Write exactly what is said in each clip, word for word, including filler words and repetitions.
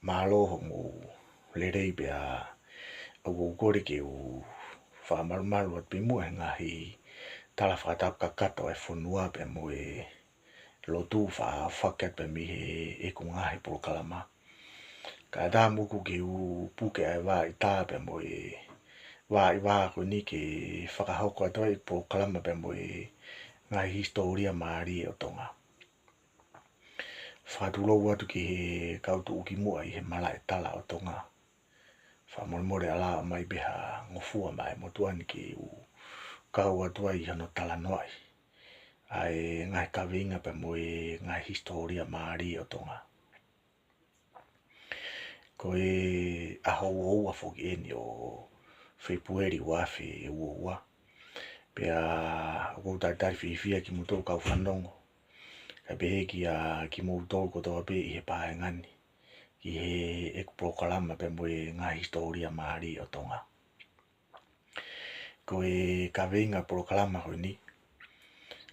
Mālō hoʻomou lelei pea ʻoku ou kole ke u fakamalumalu atu pē muʻa he ngaahi tala fakatapu kakato ʻa e fonua pea mo e lotu ʻoku faʻa fakahoko atu pē mei heʻeku ngaahi polokalama. Kae ʻatā moʻoku ke u puke ʻa e vaʻa ʻita pea mo e vaʻa ʻiva ko eni ke fakahoko atu ai e polokalama pea mo e ngaahi hisitōlia mālie ʻo Tonga. Fakatulou atu ki he kau tuʻukimuʻa ʻi he malaʻe tala ʻo Tonga. Fakamolemole ʻalā ʻomai pē ha ngofua maʻa e motuʻa ni ke u kau atu ai ʻi hono talanoaʻi ʻa e ngaahi kaveinga pea mo e ngaahi hisitōlia mālie ʻo Tonga. Ko e ʻaho uaua foki eni ʻo Fēpueli ua afe uaua. Pea ʻoku ou talitali fiefia kimoutolu kau fanongo, kae pehē kia kimoutolu kotoa pē ʻi he paenga ni, ki heʻeku polokalama pea mo e ngaahi hisitōlia mālie ʻo Tonga. Ko e kaveinga polokalama ko eni,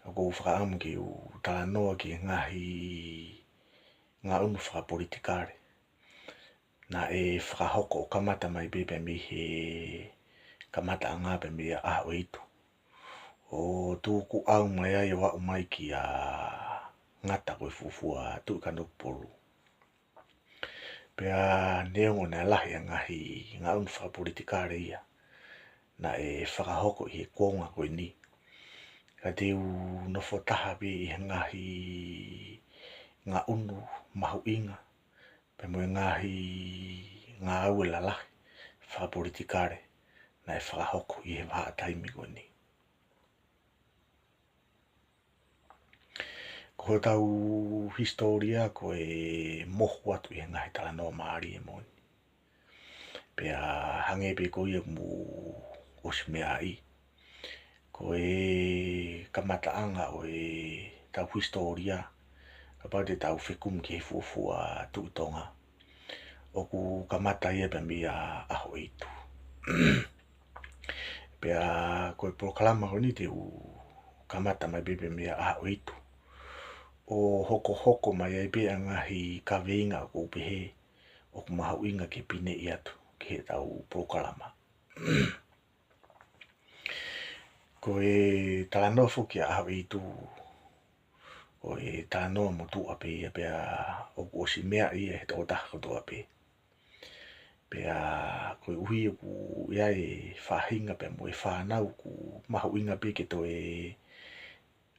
ʻoku ou fakaʻamu ke u talanoa ki he ngaahi ngaʻunu fakapolitikale naʻe fakahoko ʻo kamata mai pē pea mei he kamataʻanga pea mei he ʻaho ʻe hitu, ʻo tukuʻau mai ai ʻo aʻu mai kia Ngata ko e fuofua Tuʻi Kanokupolu. Pea neongo naʻe lahi ʻa e ngaahi ngaʻunu fakapolitikale ia naʻe fakahoko ʻi he kuonga ko eni, ka te u nofo taha pē ʻi he ngaahi ngaʻunu mahuʻinga pea mo e ngaahi ngāue lalahi fakapolitikale naʻe fakahoko ʻi he vahaʻa taimi ko eni. Ko hotau hisitōlia ko e mohu atu ʻi he ngaahi talanoa mālie moʻoni. Pea hangē pē ko ia ʻoku mou ʻosi meaʻi, ko e kamataʻanga ʻo ʻetau hisitōlia, kapau te tau fekumi ki he fuofua Tuʻi Tonga, ʻoku kamata ia pea mei he ʻaho ʻe hitu. Pea ko e polokalama ko eni te u kamata mai pē pea mei he ʻaho ʻe hitu, ʻo hokohoko mai ai pē ʻa e ngaahi kaveinga ʻoku ou pehē ʻoku mahuʻinga ke pineʻi atu ki heʻetau polokalama. Ko e talanoa foki ʻa e ʻaho ʻe hitu, ko e talanoa motuʻa pē ia pea ʻoku ʻosi meaʻi ia ʻe he tokotaha kotoa pē. Pea koeʻuhi ʻoku ʻi ai e faʻahinga pea mo e fānau ʻoku mahuʻinga pē ke toe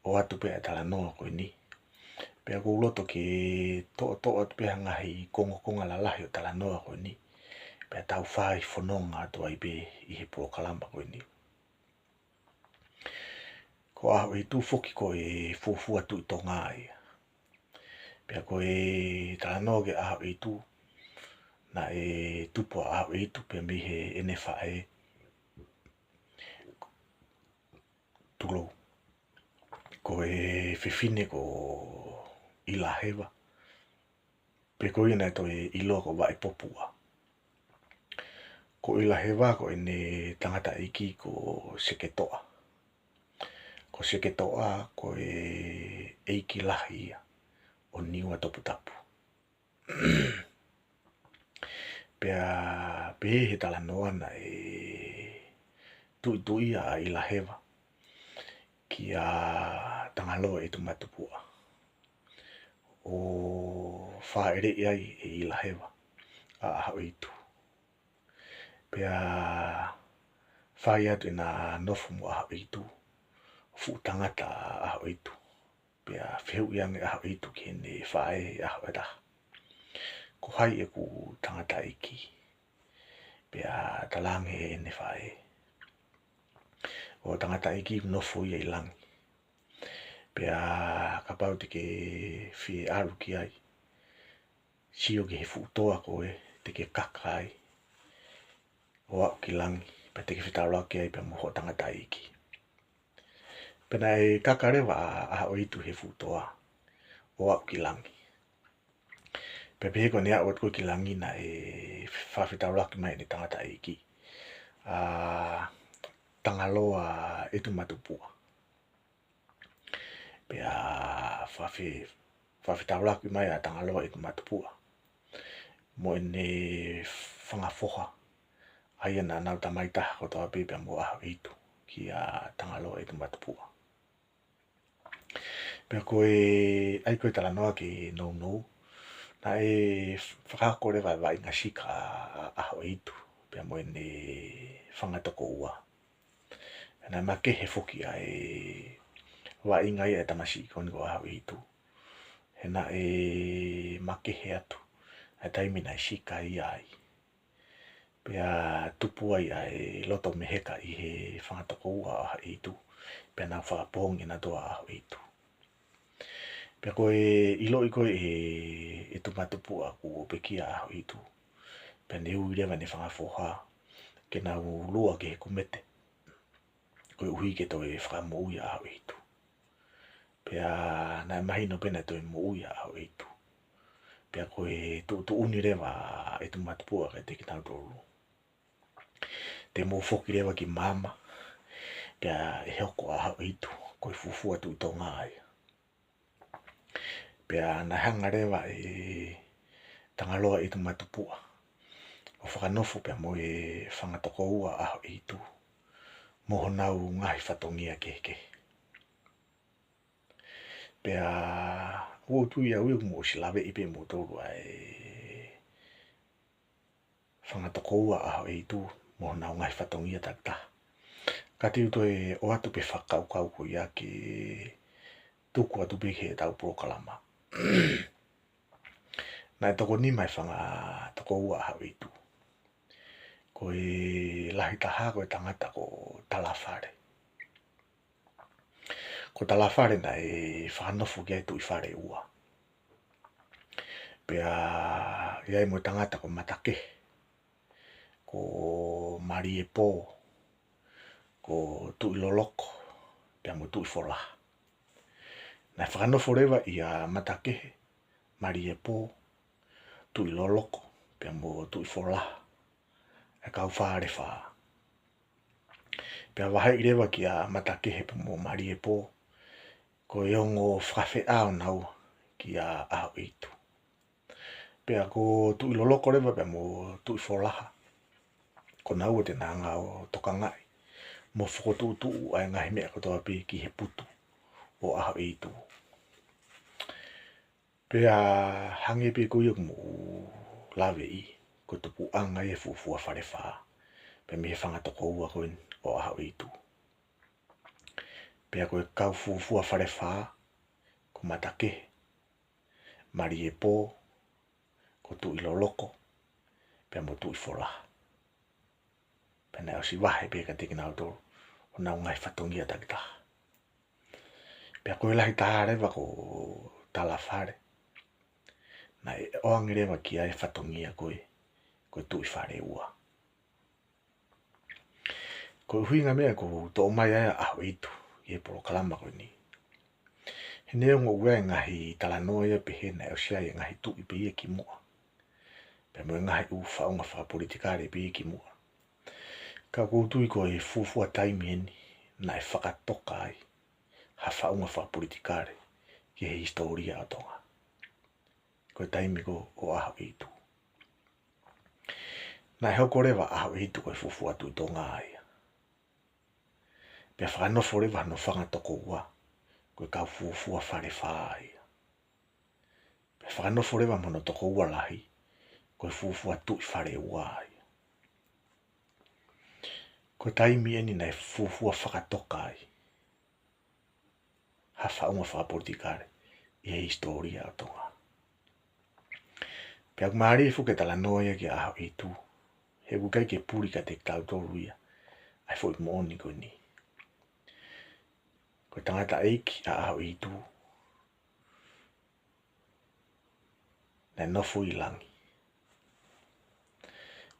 ʻoatu pē ʻa e talanoa ko eni. Pea ʻoku ou loto ke toʻotoʻo atu pē ha ngaahi kongokonga lalahi ʻo e talanoa ko eni, pea tau fai fononga atu ai pē ʻi he polokalama ko eni. Ko e ʻaho ʻe hitu foki ko e fuofua Tuʻi Tonga ia. Pea ko e talanoa ki he ʻaho ʻe hitu, naʻe tupu ʻa e ʻaho ʻe hitu pea mei heʻene faʻē, tulou, ko e fefine ko ʻIlaheva, pe ko ia naʻe toe ʻiloa ko Vaʻepopua. Ko ʻIlaheva ko ʻene tangataʻeiki ko Seketoʻa. Ko Seketoʻa ko e ʻeiki lahi ia ʻo Niuatoputapu. Pea pehē ʻe he talanoa naʻe tuʻituʻia ʻa ʻIlaheva kia Tangaloa ʻEitumātupuʻa, ʻo fāʻeleʻi ai ʻe ʻIlaheva ʻa ʻAhoʻeitu. Pea fai atu ʻena nofo mo ʻAhoʻeitu, fuʻu tangata ʻa ʻAhoʻeitu. Pea fehuʻi ange ʻe ʻAhoʻeitu ki heʻene faʻē ʻi he ʻaho ʻe taha, "Ko hai ʻeku tangataʻeiki?" Pea talaange ʻe heʻene faʻē, "Ko ho tangataʻeiki ʻoku nofo ia ʻi langi. Pea kapau te ke fie ʻalu ki ai, sio ki he fuʻu toa ko ē te ke kaka ai ʻo aʻu ki langi, pea te ke fetaulaki ai pea mo hoʻo tangataʻeiki." Pea naʻe kaka leva ʻa ʻAhoʻeitu he fuʻu toa ʻo aʻu ki langi. Pea pehē ko ʻene aʻu atu ko ē ki langi naʻe fakafetaulaki mai ʻene tangataʻeiki, ʻa Tangaloa ʻEitumātupuʻa. Pea fakafe-, fakafetaulaki mai ʻa Tangaloa ʻEitumātupuʻa. mo ʻene fanga foha, ʻa ia naʻa nau tamai taha kotoa pē pea mo ʻAhoʻeitu, kia Tangaloa ʻEitumātupuʻa. Pea ko e, ʻai ko e talanoa ke nounou, naʻe fakahoko leva e vaʻinga sika ʻa ʻAhoʻeitu pea mo ʻene fanga tokoua. Pea naʻe makehe foki ʻa e vaʻinga ia ʻa e tamasiʻi ko eni ko ʻAhoʻeitu. He naʻe makehe atu ʻa e taimi naʻe sika ia ai. Pea tupu ai ʻa e loto meheka ʻi he fanga tokoua ʻo ʻAhoʻeitu. Pea nau fakapoongi ʻenautolu ʻa ʻAhoʻeitu. Pea ko e ʻiloʻi ko ē ʻe, ʻe ʻEitumātupuʻa kuo pekia ʻa ʻAhoʻeitu, pea ne ui leva ʻene fanga foha ke nau lua ki he kumete, koeʻuhi ke toe fakamoʻui ʻa ʻAhoʻeitu. Pea naʻe mahino pē naʻe toe moʻui ʻa ʻAhoʻeitu. Pea ko e tuʻutuʻuni leva ʻa ʻEitumātupuʻa kiate kinautolu, te mou foki leva ki māmani, pea ʻe hoko ʻa ʻAhoʻeitu ko e fuofua Tuʻi Tonga ia. Pea naʻe hanga leva ʻe Tangaloa ʻEitumātupuʻa ʻo fakanofo pea mo e fanga tokoua ʻa ʻAhoʻeitu mo honau ngaahi fatongia kehekehe. Pea ʻoku ou tui au ia kuo mou ʻosi laveʻi pē ʻe moutolu ʻa e fanga tokoua ʻa ʻAhoʻeitu mo honau ngaahi fatongia takitaha. Ka te u toe ʻoatu pē fakakaukau ko ia ke tuku atu pē ki heʻetau polokalama. Naʻe toko nima e fanga tokoua ʻa ʻAhoʻeitu. Ko e lahi taha ko e tangata ko Talafale. Ko Talafale naʻe fakanofo ki ai e Tuʻi Faleua. Pea ʻi ai mo e tangata ko Matakehe, ko Maliepō, ko Tuʻiloloko, pea mo Tuʻifolaha. Naʻe fakanofo leva ʻia Matakehe, Maliepō, Tuʻiloloko, pea mo Tuʻifolaha e kau Falefā. Pea vaheʻi leva kia Matakehe pea mo Maliepō, ko e ongo fakafeʻao naua kia ʻAhoʻeitu. Pea ko Tuʻiloloko leva pea mo Tuʻifolaha, ko naua te na hanga ʻo tokangaʻi mo fokotuʻutuʻu ʻa e ngaahi meʻa kotoa pē ki he putu ʻo ʻAhoʻeitu. Pea hangē pē ko ia kuo mou laveʻi, ko e tupuʻanga ia e fuofua Falefā pea mei he fanga tokoua ko eni ʻo ʻAhoʻeitu. Pea ko e kau fuofua Falefā, ko Matakehe, Maliepō, ko Tuʻiloloko, pea mo Tuʻifolaha. Pea naʻe ʻosi vahe pē kiate kinautolu honau ngaahi fatongia takitaha. Pea ko e lahi taha leva ko Talafale, naʻe ʻoange leva ki ai e fatongia ko e, ko e Tuʻi Faleua. Ko e ʻuhinga meʻa ʻoku ou toʻo mai ai ʻa ʻAhoʻeitu ʻi he polokalama ko eni, he neongo ʻoku ʻi ai e ngaahi talanoa ia pehē naʻe ʻosi ʻi ai e ngaahi tuʻi pē ia kimuʻa, pea mo e ngaahi ʻū faʻunga fakapolitikale pē ia kimuʻa, ka ʻoku ou tui ko e fuofua taimi eni naʻe fakatoka ai ha faʻunga fakapolitikale ki he hisitōlia ʻo Tonga. Ko e taimi ko ē ʻo ʻAhoʻeitu. Naʻe hoko leva ʻa ʻAhoʻeitu ko e fuofua Tuʻi Tonga ia. Pea fakanofo leva hono fanga tokoua ko e kau fuofua Falefā ia. Pea fakanofo leva mo hono tokoua lahi ko e fuofua Tuʻi Faleua ia. Ko e taimi eni naʻe fuofua fakatoka ai ha faʻunga fakapolitikale ʻi he hisitōlia ʻo Tonga. Pea ʻoku mālie foki e talanoa ia kia ʻAhoʻeitu, he ʻoku ʻikai ke puli kiate kitautolu ia ʻa e foʻi moʻoni ko eni. Ko e tangataʻeiki ʻa ʻAhoʻeitu naʻe nofo ʻi Langi.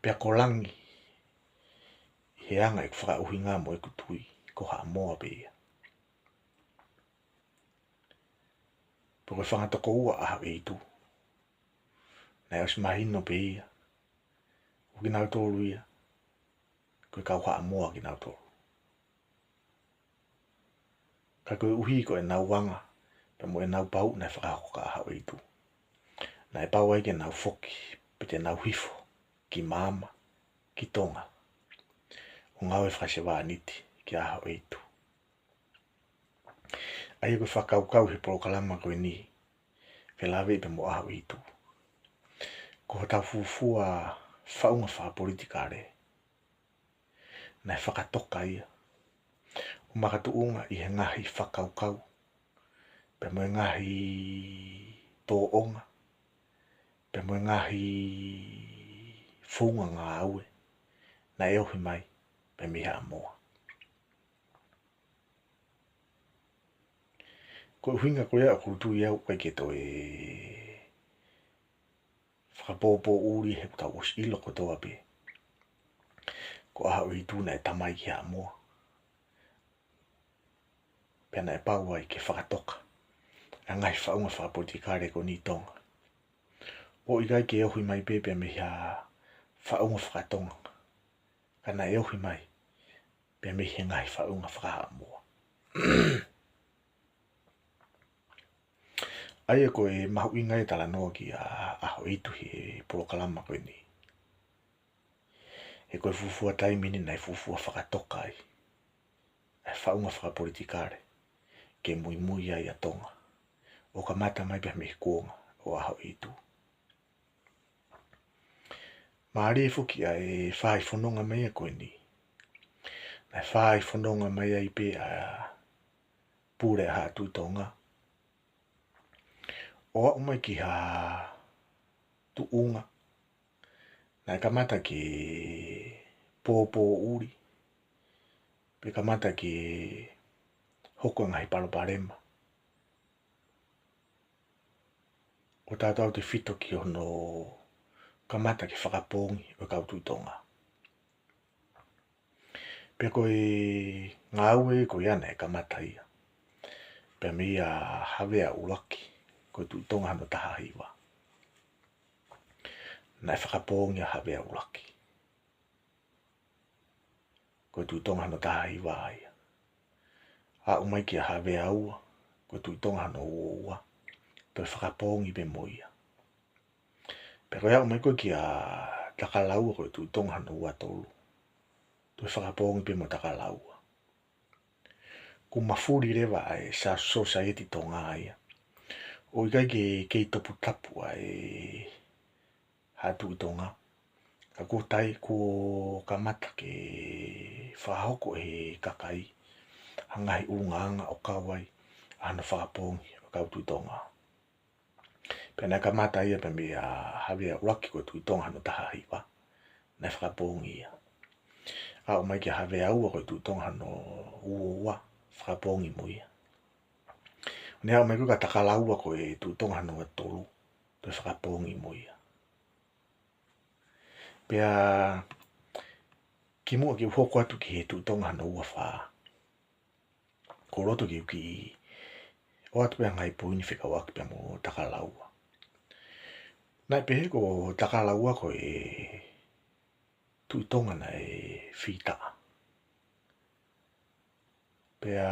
Pea ko Langi, ʻi he anga ʻeku fakaʻuhinga mo ʻeku tui, ko Haʻamoa pē ia. Pea ko e fanga tokoua ʻa ʻAhoʻeitu, naʻe ʻosi mahino pē ia ko kinautolu ia ko e kau Haʻamoa kinautolu. Ka koeʻuhi ko ʻenau anga pea mo ʻenau pau naʻe fakahoko kia ʻAhoʻeitu, naʻe pau ai ke nau foki pe te nau hifo ki maama, ki Tonga, ʻo ngāue fakasevāniti ki ʻAhoʻeitu. ʻA ia ko e fakakaukau he polokalama ko eni, felāveʻi pea mo ʻAhoʻeitu, ko hotau fuofua faʻunga fakapolitikale naʻe fakatoka ia ʻo makatuʻunga ʻi he ngaahi fakakaukau, pea mo e ngaahi tōʻonga, pea mo e ngaahi founga ngāue naʻe ohi mai pea mei Haʻamoa. Ko e ʻuhinga ko ia ʻoku ou tui au ʻoku ʻikai ke toe fakapōpōʻuli, he kuo tau ʻosi ʻilo kotoa pē ko ʻAhoʻeitu naʻe tamai ki Haʻamoa, pea naʻe pau ai ke fakatoka ʻa e ngaahi faʻunga fakapolitikale ko eni ʻi Tonga, ʻo ʻikai ke ohi mai pē pea mei ha faʻunga fakatonga, ka naʻe ohi mai pea mei he ngaahi faʻunga fakahaʻamoa. ʻA ia ko e mahuʻinga e talanoa kia ʻAhoʻeitu he polokalama ko eni, he ko e fuofua taimi eni naʻe fuofua fakatoka ai ʻa e faʻunga fakapolitikale ke muimui ai ʻa Tonga, ʻo kamata mai pea mei he kuonga ʻo ʻAhoʻeitu. Mālie foki ʻa e fai fononga mai ko eni, naʻe fai fononga mai ai pē ʻa e Pule ʻa Haʻa Tuʻi Tonga, ʻo aʻu mai ki ha tuʻunga naʻe kamata ke pōpōʻuli, pe kamata ke hoko e ngaahi palopalema, ʻo tautautefito ki hono kamata ke fakapoongi ʻo e kau Tuʻi Tonga. Pea ko e ngāue ko ia naʻe kamata ia pea mei a Havea ʻUluaki, ko e Tuʻi Tonga hono taha hiva. Naʻe fakapoongi ʻa Havea ʻUluaki, ko e Tuʻi Tonga hono taha hiva ia. Aʻu mai kia Havea Ua, ko e Tuʻi Tonga hono ua ua, toe fakapoongi pē mo ia. Pea ko e aʻu mai ko ē kia Takalaua, ko e Tuʻi Tonga hono ua tolu, toe fakapoongi pē mo Takalaua. Kuo mafuli leva ʻa e sa-, sosaieti Tonga ia, ʻo ʻikai ke kei toputapu ʻa e Haʻa Tuʻi Tonga, ka kuo tai, kuo kamata ke fakahoko ʻe he kakai ha ngaahi ʻulungaanga ʻo kau ai ʻa hono fakapoongi ʻo e kau Tuʻi Tonga. Pea naʻe kamata ia pea mei a Havea ʻUluaki, ko e Tuʻi Tonga hono taha hiva, naʻe fakapoongi ia. Aʻu mai kia Havea Ua, ko e Tuʻi Tonga hono ua ua, fakapoongi mo ia. Naʻe aʻu mai ko ē kia Takalaua, ko e Tuʻi Tonga hono ua tolu, toe fakapoongi mo ia. Pea kimuʻa ke u hoko atu ki he Tuʻi Tonga hono ua fā, ʻoku ou loto ke u kiʻi ʻoatu pē ha ngaahi poini fekauʻaki pea mo Takalaua. Naʻe pehē ko Takalaua ko e Tuʻi Tonga naʻe fītaʻa. Pea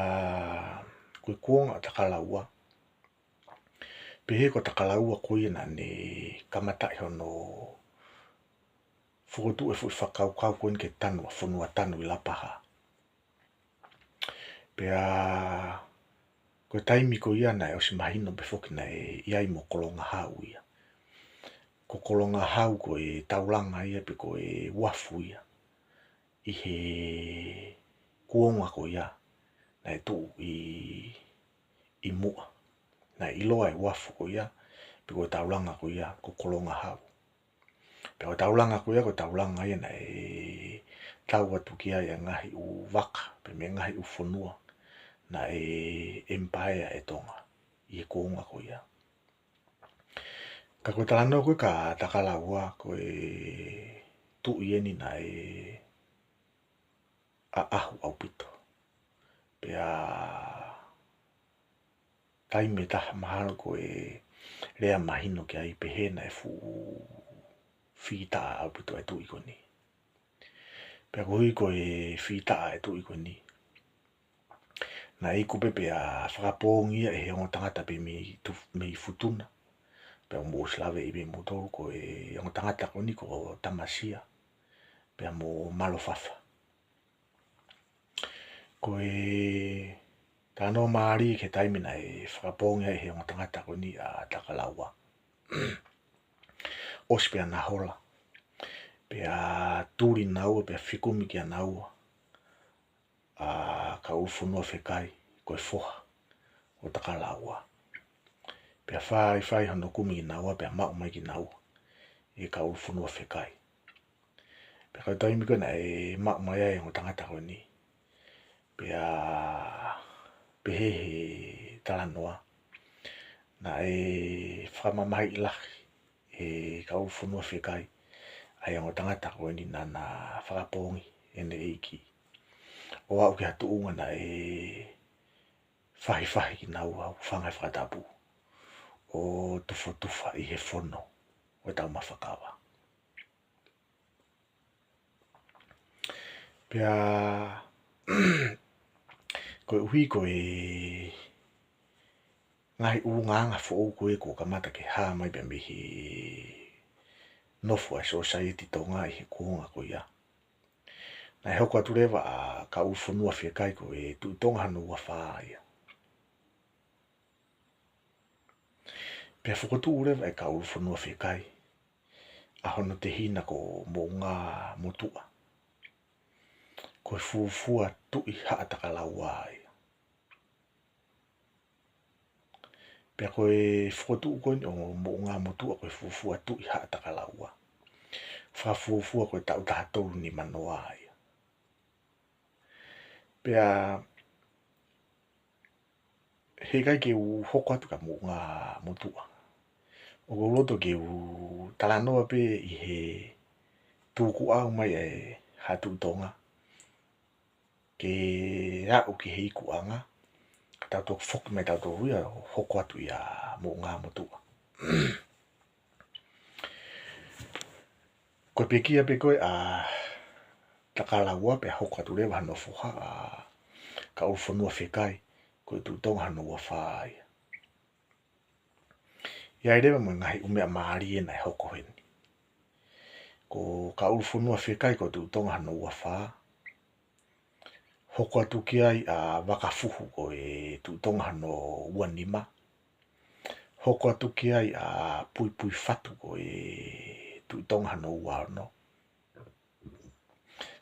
ko e kuonga ʻo Takalaua, pehē ko Takalaua ko ia naʻa ne kamataʻi hono fokotuʻu e foʻi fakakaukau ko eni ke tanu ʻa Fonuatanu ʻi Lapaha. Pea ko e taimi ko ia naʻe ʻosi mahino pē foki naʻe ʻi ai mo Kolongahau ia. Ko Kolongahau ko e taulanga ia pe ko e uafu ia ʻi he kuonga ko ia naʻe tuʻu ʻi, ʻi muʻa. Naʻe ʻiloa e uafu ko ia pe ko e taulanga ko ia ko Kolongahau. Pea ko e taulanga ko ia, ko e taulanga ia naʻe tau atu ki ai e ngaahi ʻū vaka, pea mo e ngaahi ʻū fonua naʻe ʻemipaea ʻe Tonga ʻi he kuonga ko ia. Ka ko e talanoa ko ē kia Takalaua, ko e tuʻi eni naʻe ʻaʻahu ʻaupito. Pea taimi ʻe taha mahalo ko e lea mahino ki ai pehē naʻe fuʻu fītaʻa ʻaupito e tuʻi ko eni. Pea koeʻuhi ko e fītaʻa e tuʻi ko eni, naʻe iku pē pea fakapoongi ia ʻe he ongo tangata pē mei Tu-, mei Futuna, Pea ʻoku mou ʻosi lave ʻi mei mutolu ko e ongo tangata ko eni ko Tamasia, pea mo Malofafa. Ko e talanoa mālie ki he taimi naʻe fakapoongi ai ʻe he ongo tangata ko eni ʻa Takalaua. ʻOsi pea na hola. Pea tuli naua, pea fekumi kia naua ʻa Kauʻulufonua Fekai, ko e foha ʻo Takalaua. Pea faifai hono kumi kia naua, pea maʻu mai kia naua ʻe Kauʻulufonua Fekai. Pea ko e taimi ko ē naʻe maʻu mai ai e ongo tangata ko eni, pea pehē ʻe he talanoa, naʻe fakamamahiʻi lahi ʻe Kauʻulufonua Fekai ʻa e ongo tangata ko eni naʻá na fakapoongi ʻene ʻeiki, ʻo aʻu ki ha tuʻunga naʻe fahifahi kia naua, hūfanga he fakatapu, ʻo tufotufa ʻi he fono ʻo e taumafa kava. Pea koeʻuhi ko e ngaahi ʻulungaanga foʻou ko ē kuo kamata ke hā mai pea mei he nofo ʻa e sōsaieti Tonga ʻi he kuonga ko ia, naʻe hoko atu leva ʻa Kauʻulufonua Fekai ko e Tuʻi Tonga hono ua fā ia. Pea fokotuʻu leva ʻe Kauʻulufonua Fekai ʻa hono tehina ko Moʻungāmotuʻa, ko e fuofua Tuʻi Haʻatakalaua ia. Pea ko e fokotuʻu ko eni ʻo Moʻungāmotuʻa ko e fuofua Tuʻi Haʻatakalaua, fakafuofua ko e taʻu taha tolu nima noa ia. Pea heʻikai ke u hoko atu kia Moʻungāmotuʻa, ʻoku ou loto ke u talanoa pē ʻi he tukuʻau mai ʻa e Haʻa Tuʻi Tonga ke aʻu ki he ikuʻanga, ka tau toki foki mai tautolu ia ʻo hoko atu ia Moʻungāmotuʻa. Ko e pekia pē ko ē ʻa Takalaua pea hoko atu leva hono foha ʻa Kauʻulufonua Fekai, ko e Tuʻi Tonga hono ua fā ia. ʻI ai leva mo e ngaahi ʻū meʻa mālie naʻe hoko heni. Ko Kauʻulufonua Fekai ko e Tuʻi Tonga hono ua fā, hoko atu ki ai ʻa Vakafuhu ko e Tuʻi Tonga hono ua nima. Hoko atu ki ai ʻa Puipuifatu ko e Tuʻi Tonga hono ua ono.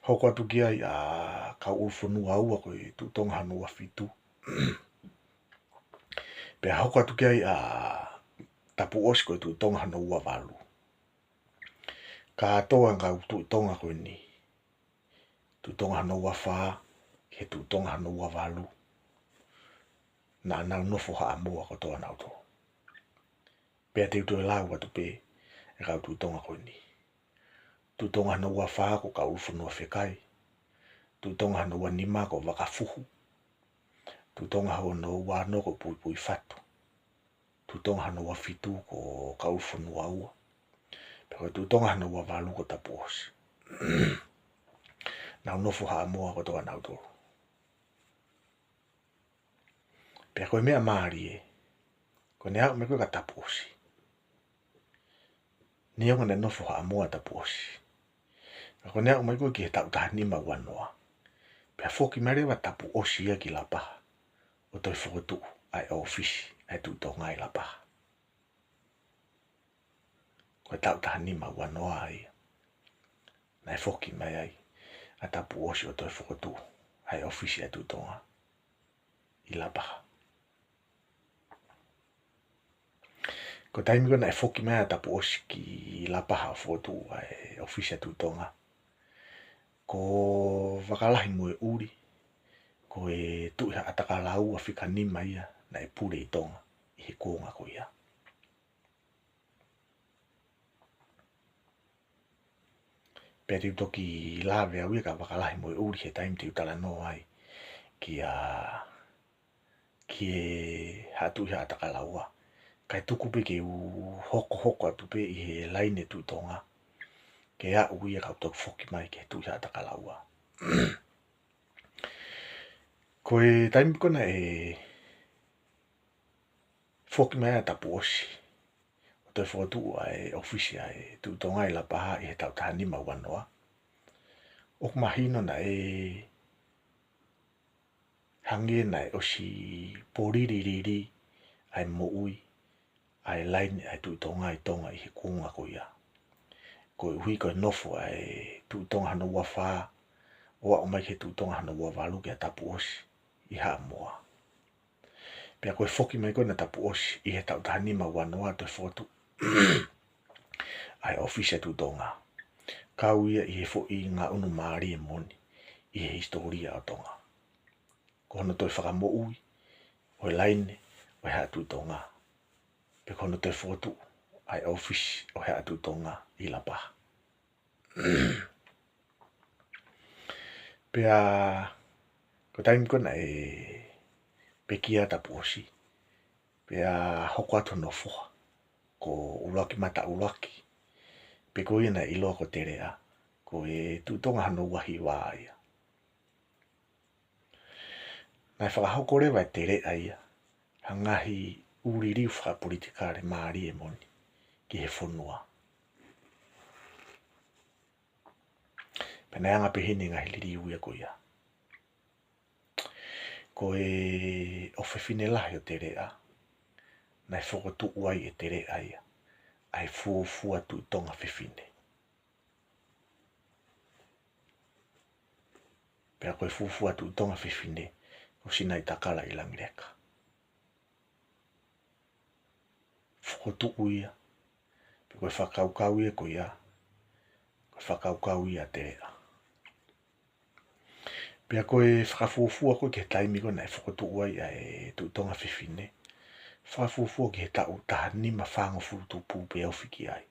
Hoko atu ki ai ʻa Kauʻulufonua Ua ko e Tuʻi Tonga hono ua fitu. Pea hoko atu ki ai ʻa Tapuʻosi ko e Tuʻi Tonga hono ua valu. Kātoa e kau Tuʻi Tonga ko eni, Tuʻi Tonga hono ua fā ki he Tuʻi Tonga hono ua valu, naʻa nau nofo Haʻamoa kotoa nautolu. Pea te u toe lau atu pē e kau Tuʻi Tonga ko eni. Tuʻi Tonga hono ua fā ko Kauʻulufonua Fekai. Tuʻi Tonga hono ua nima ko Vakafuhu. Tuʻi Tonga hono ua ono ko Puipuifatu. Tuʻi Tonga hono ua fitu ko Kauʻulufonua Ua. Pea ko e Tuʻi Tonga hono ua valu ko Tapuʻosi. Nau nofo Haʻamoa kotoa nautolu. Pea ko e meʻa mālie, ko ʻene aʻu mai ko ē kia Tapuʻosi, neongo naʻe nofo Haʻamoa Tapuʻosi, ka ko ʻene aʻu mai ko ē ki he taʻu taha nima ua noa, pea foki mai leva Tapuʻosi ia ki Lapaha ʻo toe fokotuʻu ʻa e ʻōfisi ʻa e Tuʻi Tonga ʻi Lapaha. Ko e taʻu taha nima ua noa ia naʻe foki mai ai ʻa Tapuʻosi ʻo toe fokotuʻu ʻa e ʻōfisi ʻa e Tuʻi Tonga ʻi Lapaha. Ko e taimi ko ē naʻe foki mai ai ʻa Tapuʻosi ki Lapaha ʻo fokotuʻu ʻa e ʻōfisi ʻa e Tuʻi Tonga, ko Vakalahi Moeʻuli, ko e Tuʻi Haʻatakalaua fika nima ia naʻe pule ʻi Tonga ʻi he kuonga ko ia. Pea te u toki lave au ia kia Vakalahi Moeʻuli he taimi te u talanoa ai kia, ki he Haʻa Tuʻi Haʻatakalaua. Kae tuku pē ke u hokohoko atu pē ʻi he laine Tuʻi Tonga, ke aʻu ia kau toki foki mai ki he Tuʻi Haʻatakalaua. Ko e taimi ko ē naʻe foki mai ai ʻa Tapuʻosi ʻo toe fokotuʻu ʻa e ʻōfisi ʻa e Tuʻi Tonga ʻi Lapaha ʻi he taʻu taha nima ua noa, ʻoku mahino naʻe hangē naʻe ʻosi polililili ʻa e moʻui ʻa e laine ʻa e Tuʻi Tonga ʻi Tonga ʻi he kuonga ko ia. Koeʻuhi ko e nofo ʻa e Tuʻi Tonga hono ua fā, ʻo aʻu mai ki he Tuʻi Tonga hono ua valu ki ʻa Tapuʻosi ʻi Haʻamoa. Pea ko e foki mai ko ena ʻa Tapuʻosi ʻi he taʻu taha nima ua noa toe fokotuʻu ʻa e ʻōfisi ʻa e Tuʻi Tonga. Kau ia ʻi he foʻi ngaʻunu mālie moʻoni ʻi he hisitōlia ʻo Tonga. Ko hono toe fakamoʻui ʻo e laine ʻo e Haʻa Tuʻi Tonga, pe ko hono toe fokotuʻu ʻa e ʻōfisi ʻo e Haʻa Tuʻi Tonga ʻi Lapaha. Pea ko e taimi ko ena ʻe pekia ʻa Tapuʻosi, pea hoko atu hono foha ko ʻUluakimata ʻUluaki, pe ko ia naʻe ʻiloa ko Teleʻa, ko e Tuʻi Tonga hono ua hiva ia. Naʻe fakahoko leva ʻe Teleʻa ia ha ngaahi ʻū liliu fakapolitikale mālie moʻoni ki he fonua. Pea naʻe anga pehē ni e ngaahi liliu ia ko ia. Ko e ʻofefine lahi ʻo Teleʻa, naʻe fokotuʻu ai ʻe Teleʻa ia ʻa e fuofua Tuʻi Tonga Fefine. Pea ko e fuofua Tuʻi Tonga Fefine ko Sinaitakala ʻi Langileka. Fokotuʻu ia, pe ko e fakakaukau ia ko ia, ko e fakakaukau ia ʻa Teleʻa. Pea ko e fakafuofua ko ē ki he taimi ko ē naʻe fokotuʻu ai ʻa e Tuʻi Tonga Fefine, fakafuofua ki he taʻu taha nima fāngofulu tupu pea ofi ki ai.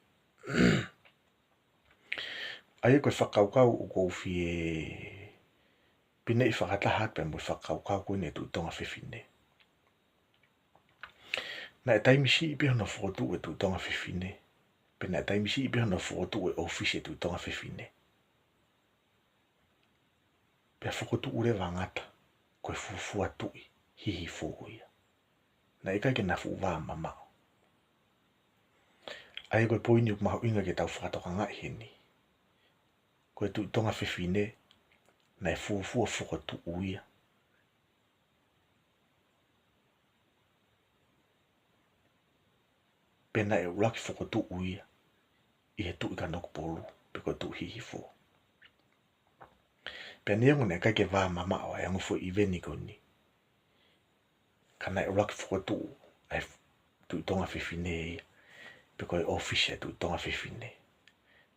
ʻA ia ko e fakakaukau ʻoku ou fie pineʻi fakataha atu pea mo e fakakaukau ko eni ʻa e Tuʻi Tonga Fefine. Naʻe taimi siʻi pē hono fokotuʻu e Tuʻi Tonga Fefine, pe naʻe taimi siʻi pē hono fokotuʻu e ʻōfisi e Tuʻi Tonga Fefine, pea fokotuʻu leva ʻa Ngata ko e fuofua Tuʻi Hihifo ia. Naʻe ʻikai ke na fuʻu vāmamaʻo. ʻA ia ko e poini ʻoku mahuʻinga ke tau fakatokangaʻi heni, ko e Tuʻi Tonga Fefine naʻe fuofua fokotuʻu ia, pea naʻe ʻuluaki fokotuʻu ia ʻi he Tuʻi Kanokupolu, pe ko e Tuʻi Hihifo. Pea neongo naʻe ʻikai ke vāmamaʻo ʻa e ongo foʻi ʻiveni ko eni, ka naʻe ʻuluaki fokotuʻu ʻa e Tuʻi Tonga Fefine ia, pe ko e ʻōfisi ʻa e Tuʻi Tonga Fefine.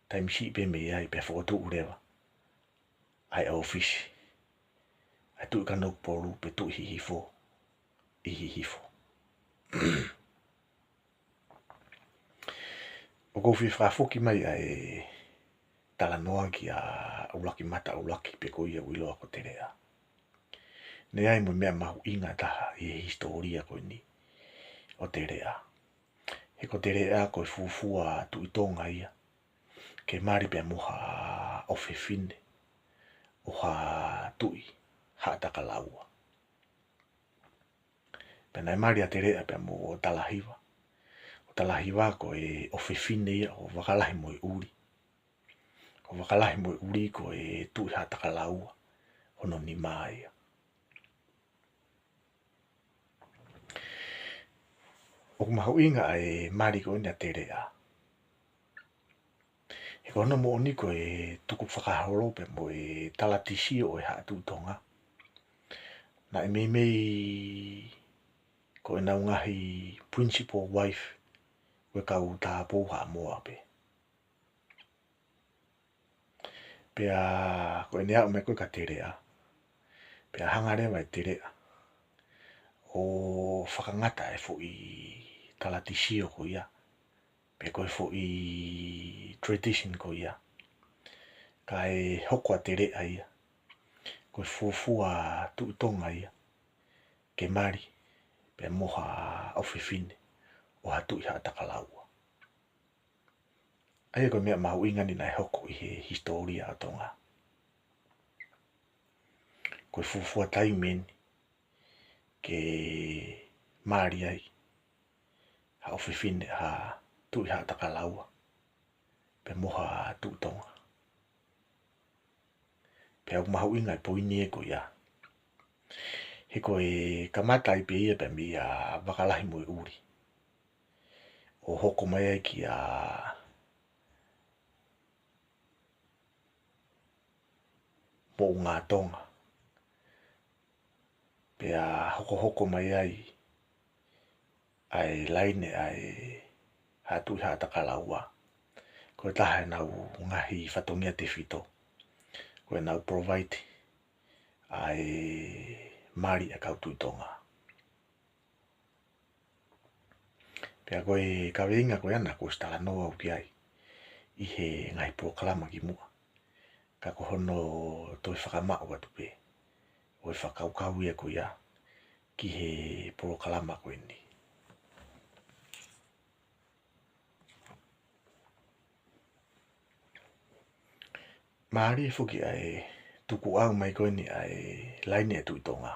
Taimi siʻi pē mei ai pea fokotuʻu leva ʻa e ʻōfisi ʻa e Tuʻi Kanokupolu pe Tuʻi Hihifo ʻi Hihifo. ʻOku ou fie fakafoki mai ʻa e talanoa kia ʻUluakimata ʻUluaki pe ko ia ʻoku ʻiloa ko Teleʻa. Naʻe ʻi ai mo e meʻa mahuʻinga taha ʻi he hisitōlia ko eni ʻo Teleʻa. He ko Teleʻa ko e fuofua Tuʻi Tonga ia ke mali pea mo ha ʻofefine ʻo ha Tuʻi Haʻatakalaua. Pea naʻe mali ʻa Teleʻa pea mo Talahiva. Ko Talahiva ko e ʻofefine ia ʻo Vakalahi mo e ʻUli. Ko Vakalahi mo e ʻUli ko e Tuʻi Haʻatakalaua hono nima ia. ʻOku mahuʻinga ʻa e mali ko eni ʻa Teleʻa. He ko hono moʻoni ko e tukufakaholo pea mo e talatisio ʻo e Haʻa Tuʻi Tonga, naʻe meimei ko ʻenau ngaahi principal wife ko e kau tāupoʻou Haʻamoa pē. Pea ko ʻene aʻu mai ko ē kia Teleʻa, pea hanga leva ʻe Teleʻa ʻo fakangata e foʻi talatisio ko ia, pe ko e foʻi tradition ko ia, kae hoko ʻa Teleʻa ia ko e fuofua Tuʻi Tonga ia ke mali pea mo ha ʻofefine ʻo ha Tuʻi Haʻatakalaua. ʻA ia ko e meʻa mahuʻinga eni naʻe hoko ʻi he hisitōlia ʻo Tonga. Ko e fuofua taimi eni ke mali ai ha ʻofefine, ha Tuʻi Haʻatakalaua pea mo Haʻa Tuʻi Tonga. Pea ʻoku mahuʻinga e poini ē ko ia, he ko e kamata ai pē ia pea mei a Vakalahi mo e ʻUli ʻo hoko mai ai kia Moʻungātonga. Pea hokohoko mai ai ʻa e laine ʻa e Haʻa Tuʻi Haʻatakalaua. Ko e taha ʻenau ngaahi fatongia tefito ko ʻenau provide ʻa e mali ʻa e kau Tuʻi Tonga. Pea ko e kaveinga ko ia naʻá ku ʻosi talanoa au ki ai ʻi he ngaahi polokalama kimuʻa. Ka ko hono toe fakamaʻu atu pē ʻo e fakakaukau ia ko ia ki he polokalama ko eni. Mālie foki ʻa e tukuʻau mai ko eni ʻa e laine ʻa e Tuʻi Tonga.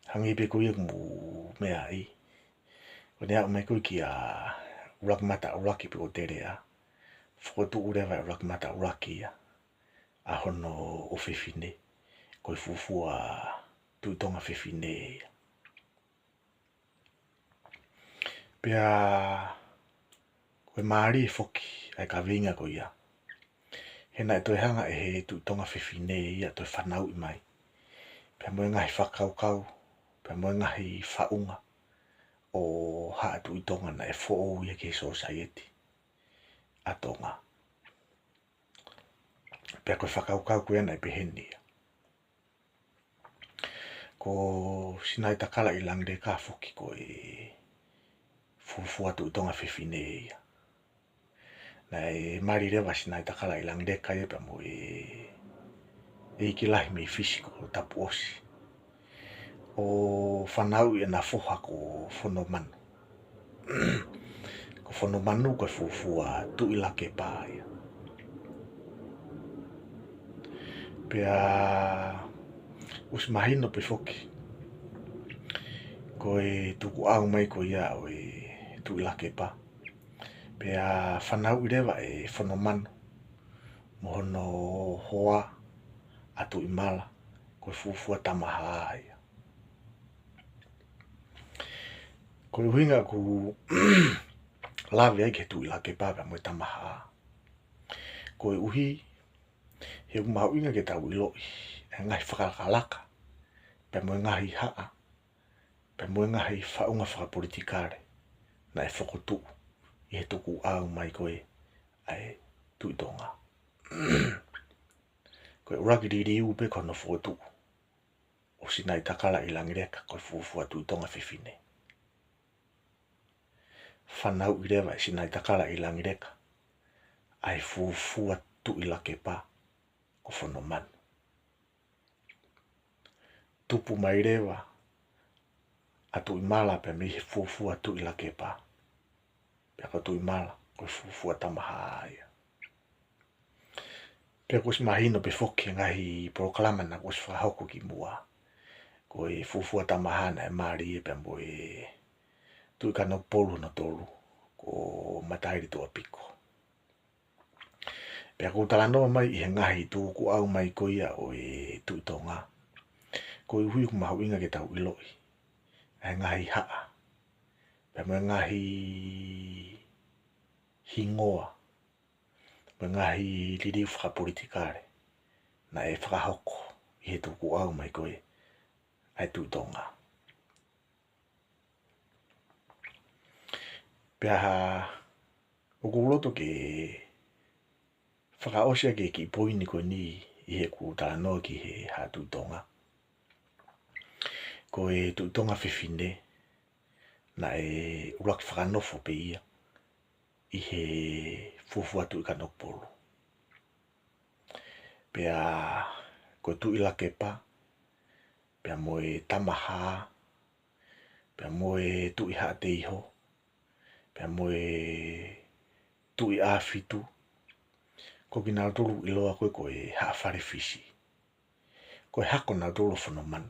Hangē pē ko ia ʻoku mou meaʻi, ko ʻene aʻu mai ko ē kia ʻUluakimata ʻUluaki pe ko Teleʻa, fokotuʻu leva ʻe ʻUluakimata ʻUluaki ia ʻa hono ʻofefine, ko e fuofua Tuʻi Tonga Fefine ia. Pea ko e mālie foki ʻa e kaveinga ko ia, he naʻe toe hanga ʻe he Tuʻi Tonga Fefine ia ʻo toe fanauʻi mai pea mo e ngaahi fakakaukau pea mo e ngaahi faʻunga ʻo Haʻa Tuʻi Tonga naʻe foʻou ia ki he sōsaieti ʻa Tonga. Pea ko e fakakaukau ko ia naʻe peheni ia. Ko Sinaitakala ʻi Langileka foki ko e fuofua Tuʻi Tonga Fefine ia. Naʻe mali leva Sinaitakala ʻi Langileka ia pea mo e ʻeiki lahi mei Fisi ko Tapuʻosi, ʻo fanauʻi ʻena foha ko Fonomanu. Ko Fonomanu ko e fuofua Tuʻi Lakepa ia. Pea ʻosi mahino pē foki ko e tukuʻau mai ko ia ʻo e Tuʻi Lakepa, pea fanauʻi leva ʻe Fonomanu mo hono hoa ʻa Tuʻimala ko e fuofua Tamahā ia. Ko e ʻuhinga ʻoku lave ai ki he Tuʻi Lakepa pea mo e Tamahā, koeʻuhi he ʻoku mahuʻinga ke tau ʻiloʻi e ngaahi fakalakalaka pea mo e ngaahi haʻa pea mo e ngaahi faʻunga fakapolitikale naʻe fokotuʻu ʻi he tukuʻau mai ko ē ʻa e Tuʻi Tonga. Ko e ʻuluaki liliu pē ko hono fokotuʻu ʻo Sinaitakala ʻi Langileka ko e fuofua Tuʻi Tonga Fefine. Fanauʻi leva ʻe Sinaitakala ʻi Langileka ʻa e fuofua Tuʻi Lakepa ko Fonomanu. Tupu mai leva ʻa Tuʻimala pea mei he fuofua Tuʻi Lakepa, pea ko Tuʻimala ko e fuofua Tamahā ia. Pea kuo ʻosi mahino pē foki he ngaahi polokalama naʻá ku ʻosi fakahoko kimuʻa, ko e fuofua Tamahā naʻe mali ia pea mo e Tuʻi Kanokupolu hono tolu, ko Mataelituʻapiko. Pea ʻoku ou talanoa mai ʻi he ngaahi tukuʻau mai ko ia ʻo e Tuʻi Tonga, koeʻuhi ʻoku mahuʻinga ke tau ʻiloʻi ʻa e ngaahi haʻa pea mo e ngaahi hingoa mo e ngaahi liliu fakapolitikale naʻe fakahoko ʻi he tukuʻau mai ko ē ʻa e Tuʻi Tonga. Pea ʻoku ou loto ke fakaʻosi ʻaki e kiʻi poini ko eni ʻi heʻeku talanoa ki he Haʻa Tuʻi Tonga. Ko e Tuʻi Tonga Fefine naʻe ʻuluaki fakanofo pē ia ʻi he fuofua Tuʻi Kanokupolu. Pea ko e Tuʻi Lakepa pea mo e Tamahā pea mo e Tuʻi Haʻateiho pea mo e Tuʻi ʻAfitu, ko kinautolu ʻoku ʻiloa ko ē ko e Haʻa Fale Fisi. Ko e hako nautolu ʻo Fonomanu.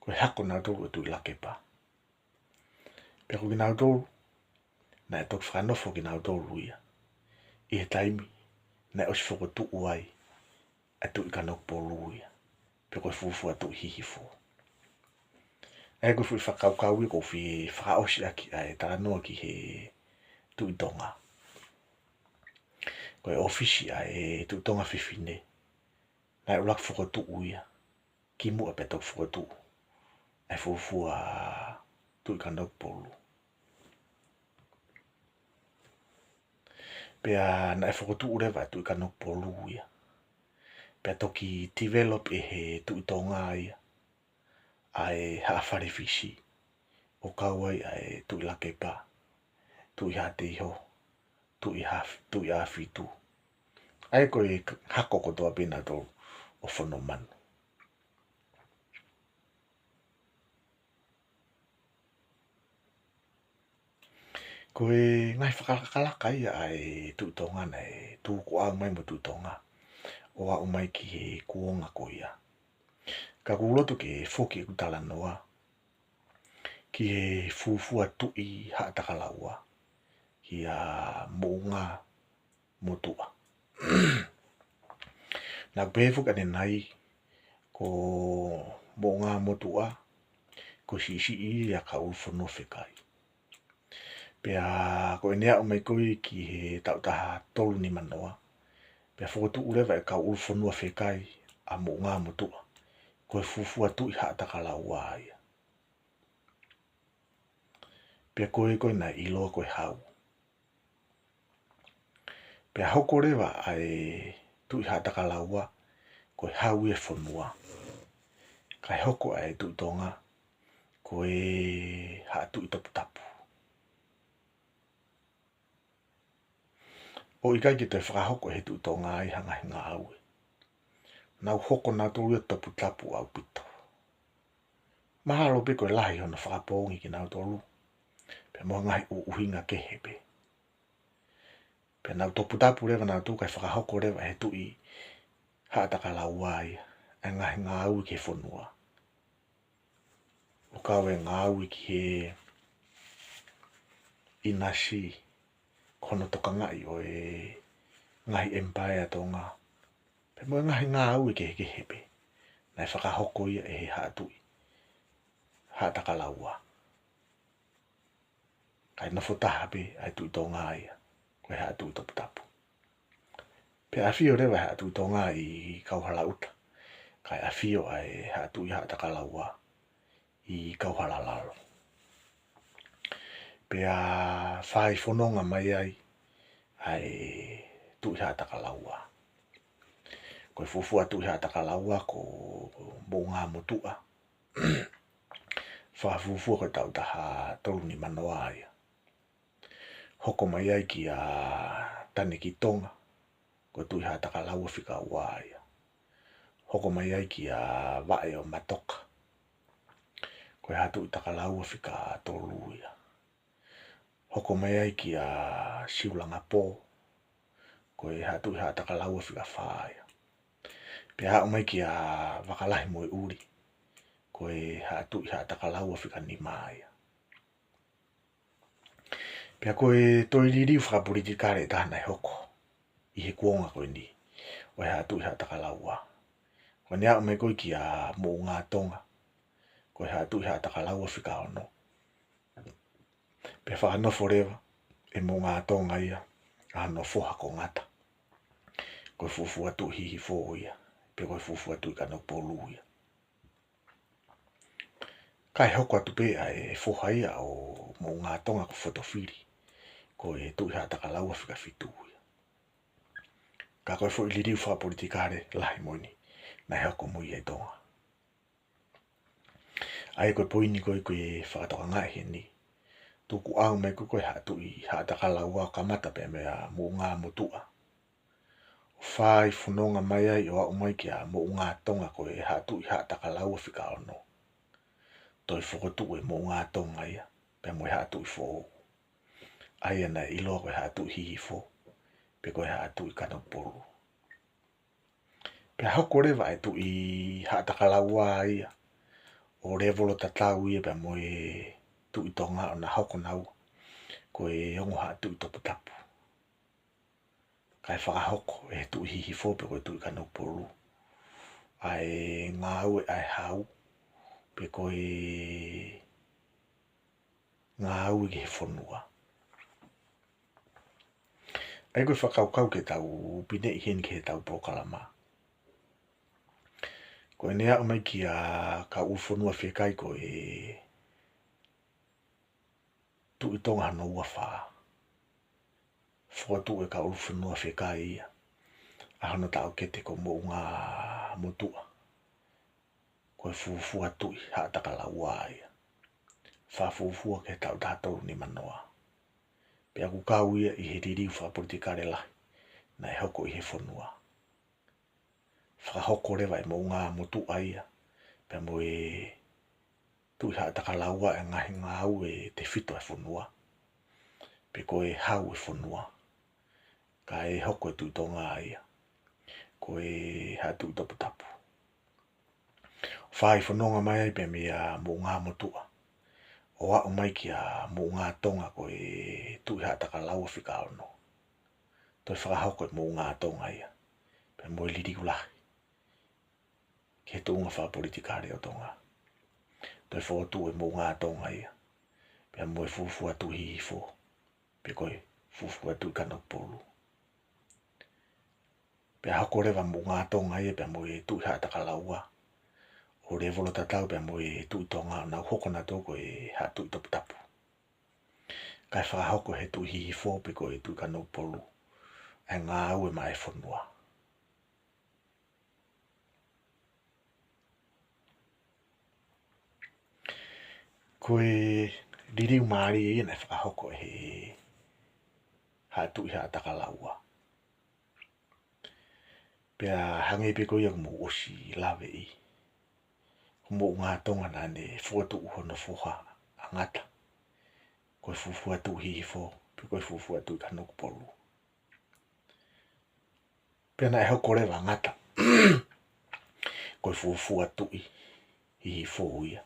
Ko e hako nautolu ʻo Tuʻi Lakepa. Pea ko kinautolu Naʻe toki fakanofo kinautolu ia ʻi he taimi naʻe ʻosi fokotuʻu ai ʻa e Tuʻi Kanokupolu ia, pe ko e fuofua Tuʻi Hihifo. ʻA ia ko e foʻi fakakaukau ia ʻoku ou fie fakaʻosi ʻaki ʻa e talanoa ki he Tuʻi Tonga. Ko e ʻōfisi ʻa e Tuʻi Tonga Fefine naʻe ʻuluaki fokotuʻu ia kimuʻa pea toki fokotuʻu ʻa e fuofua Tuʻi Kanokupolu. Pea naʻe fokotuʻu leva ʻa e Tuʻi Kanokupolu ia, pea toki develop ʻe he Tuʻi Tonga ia ʻa e Haʻa Fale Fisi, ʻo kau ai ʻa e Tuʻi Lakepa, Tuʻi Haʻateiho, Tuʻi Haʻaf-, Tuʻi ʻAfitu. ʻA ia ko e k-, hako kotoa pē nautolu ʻo Fonomanu. Ko e ngaahi fakalakalaka ia ʻa e Tuʻi Tonga naʻe tukuʻau mai mo e Tuʻi Tonga ʻo aʻu mai ki he kuonga ko ia. Ka ʻoku ou loto ke foki ʻeku talanoa ki he fuofua Tuʻi Haʻatakalaua, kia Moʻunga Motuʻa. Naʻa ku pehē foki ʻanenai, ko Moʻunga Motuʻa, ko e siʻisiʻi ia ʻa Kauʻulufonua Fekai. Pea ko ʻene aʻu mai ko ē ki he taʻu taha tolu nima noa, pea fokotuʻu leva ʻe Kauʻulufonua Fekai ʻa Moʻunga Motuʻa ko e fuofua Tuʻi Haʻatakalaua ia. Pea ko e, ko e naʻe ʻiloa ko e Hau. Pea hoko leva ʻa e Tuʻi Haʻatakalaua ko e Hau ʻo e fonua, kae hoko ʻa e Tuʻi Tonga ko e Haʻa Tuʻi Toputapu. ʻO ʻikai ke toe fakahoko ʻe he Tuʻi Tonga ia ha ngaahi ngāue. Nau hoko nautolu ia toputapu ʻaupito. Mahalo pē ko e lahi hono fakapoongi kinautolu, pea mo e ngaahi ʻu-, ʻuhinga kehe pē. Pea nau toputapu leva nautolu kae fakahoko leva ʻe he Tuʻi Haʻatakalaua ia ʻa e ngaahi ngāue ki he fonua. ʻO kau e ngāue ki he ʻinasi, ko hono tokangaʻi ʻo e ngaahi ʻemipaea ʻa Tonga, pea mo e ngaahi ngāue kehekehe pē naʻe fakahoko ia ʻe he Haʻa Tuʻi Haʻatakalaua. Kae nofo taha pē ʻa e Tuʻi Tonga ia ko e Haʻa Tuʻi Toputapu. Pea ʻafio leva ʻa e Haʻa Tuʻi Tonga ʻi Kauhalaʻuta, kae ʻafio ʻa e Haʻa Tuʻi Haʻatakalaua ʻi Kauhalalalo. Pea fai fononga mai ai ʻa e Tuʻi Haʻatakalaua. Ko e fuofua Tuʻi Haʻatakalaua ko Moʻunga Motuʻa. Fakafuofua ko e taʻu taha tolu nima noa ia. Hoko mai ai kia Tanekitonga ko e Tuʻi Haʻatakalaua fika ua ia. Hoko mai ai kia Vaʻeomatoka ko e Haʻa Tuʻi Takalaua fika tolu ia. Hoko mai ai kia Siulangapō ko e Haʻa Tuʻi Haʻatakalaua fika fā ia. Pea aʻu mai kia Vakalahi mo e ʻUli ko e Haʻa Tuʻi Haʻatakalaua fika nima ia. Pea ko e toe liliu fakapolitikale ʻe taha naʻe hoko ʻi he kuonga ko eni ʻo e Haʻa Tuʻi Haʻatakalaua. Ko ʻene aʻu mai ko ē kia Moʻungatonga ko e Haʻa Tuʻi Haʻatakalaua fika ono. Pea fakanofo leva ʻe Moʻungatonga ia ʻa hono foha ko Ngata, ko e fuofua Tuʻi Hihifo ia, pe ko e fuofua Tuʻi Kanokupolu ia. Kae hoko atu pē ʻa e foha ia ʻo Moʻungatonga ko Fotofili, ko e Tuʻi Haʻatakalaua fika fitu ia. Ka ko e foʻi liliu fakapolitikale lahi moʻoni naʻe hoko mo ia ʻi Tonga. ʻA ia ko e poini ko ē ʻoku fakatokangaʻi heni, tukuʻau mai ko ē ko e Haʻa Tuʻi Haʻatakalaua ʻo kamata pē meia Moʻungamotuʻa, ʻo fai fononga mai ai ʻo aʻu mai kia Moʻungatonga ko e Haʻa Tuʻi Haʻatakalaua fika ono. Toe fokotuʻu ʻe Moʻungatonga ia pea mo e Haʻa Tuʻi foʻou, ʻa ia naʻe ʻiloa ko e Haʻa Tuʻi Hihifo, pe ko e Haʻa Tuʻi Kanokupolu. Pea hoko leva ʻa e Tuʻi Haʻatakalaua ia ʻo lēvolo tatau ia pea mo e Tuʻi Tonga, ʻo na hoko naua ko e ongo haʻa tuʻi toputapu. Kae fakahoko ʻe he Tuʻi Hihifo pe ko e Tuʻi Kanokupolu ʻa e ngāue ʻa e hau, pe ko e ngāue ki he fonua. ʻA ia ko e fakakaukau ke tau pineʻi heni ki heʻetau polokalama. Ko ʻene aʻu mai kia Kauʻulufonua Fekai ko e Tuʻi Tonga hono ua fā. Fokotuʻu ʻe Kauʻulufonua Fekai ia ʻa hono taʻokete ko Moʻungāmotuʻa. Ko e fuofua Tuʻi Haʻatakalaua ia. Fakafuofua ki he taʻu taha tolu nima noa. Pea ʻoku kau ia ʻi he liliu fakapolitikale lahi naʻe hoko ʻi he fonua. Fakahoko leva ʻe Moʻungāmotuʻa ia pea mo e Tuʻi Haʻatakalaua e ngaahi ngāue tefito ʻa e fonua, pe ko e hau ʻo e fonua. Kae hoko e Tuʻi Tonga ia ko e haʻa tuʻi toputapu. Fai fononga mai ai pea meia Moʻungāmotuʻa ʻo aʻu mai kia Moʻungātonga ko e Tuʻi Haʻatakalaua fika ono. Toe fakahoko ʻe Moʻungātonga ia pea mo e liliu lahi ki he tuʻunga fakapolitikale ʻo Tonga. Toe fokotuʻu ʻe Moʻungātonga ia pea mo e fuofua Tuʻi Hihifo, pe ko e fuofua Tuʻi Kanokupolu. Pea hoko leva Moʻungātonga ia pea mo e Tuʻi Haʻatakalaua ʻo lēvolo tatau pea mo e Tuʻi Tonga, ʻo nau hoko nautolu ko e haʻa tuʻi toputapu. Kae fakahoko ʻe he Tuʻi Hihifo pe ko e Tuʻi Kanokupolu ʻa e ngāue maʻa e fonua. Ko e liliu mālie ia naʻe fakahoko ʻe he haʻa Tuʻi Haʻatakalaua. Pea hangē pē ko ia kuo mou ʻosi laveʻi, ko Moʻungātonga naʻa ne fokotuʻu hono foha ʻa Ngata ko e fuofua Tuʻi Hihifo, pe ko e fuofua Tuʻi Kanokupolu. Pea naʻe hoko leva ʻa Ngata ko e fuofua Tuʻi Hihifo ia,